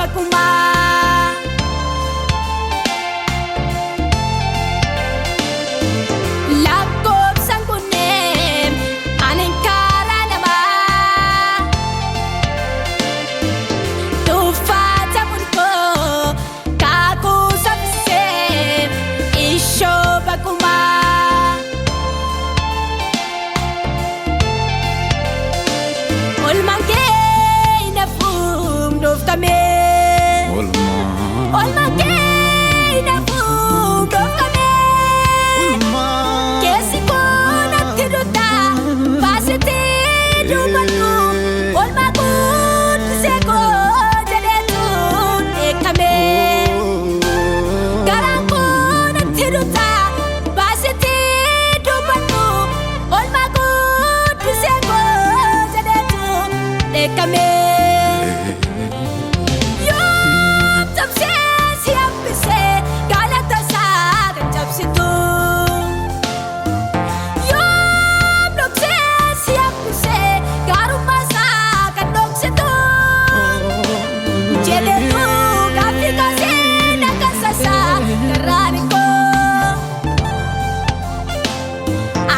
Bakumaa. Lakkoofsaan kunneen ani karaa namaa. Tuffata bulkoo kaakuu saffisee ishoo bakumaa. Olmaan kee nafuum dhooftamee. Olmaan kee nafuum dhooftamee. Keessi koo natti dutta baasitee dubbadhu olmaa guddisee koo jedheetu dheekkame. Garaan koo natti dutta baasitee dubbadhu olmaa guddisee koo jedheetu dheekkame. Yoom cabsee si hambisee galata isaa kan cabsitu. Yoom dhoksee si hambisee gaarummaa isaa kan dhoksitu. Jedheetu gaaffii kaasee na kasaasa garaan koo.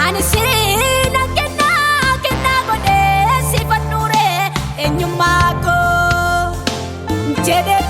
Ani siina kennaa kennaa godhee si fannure eenyummaa koo. Jedheetu.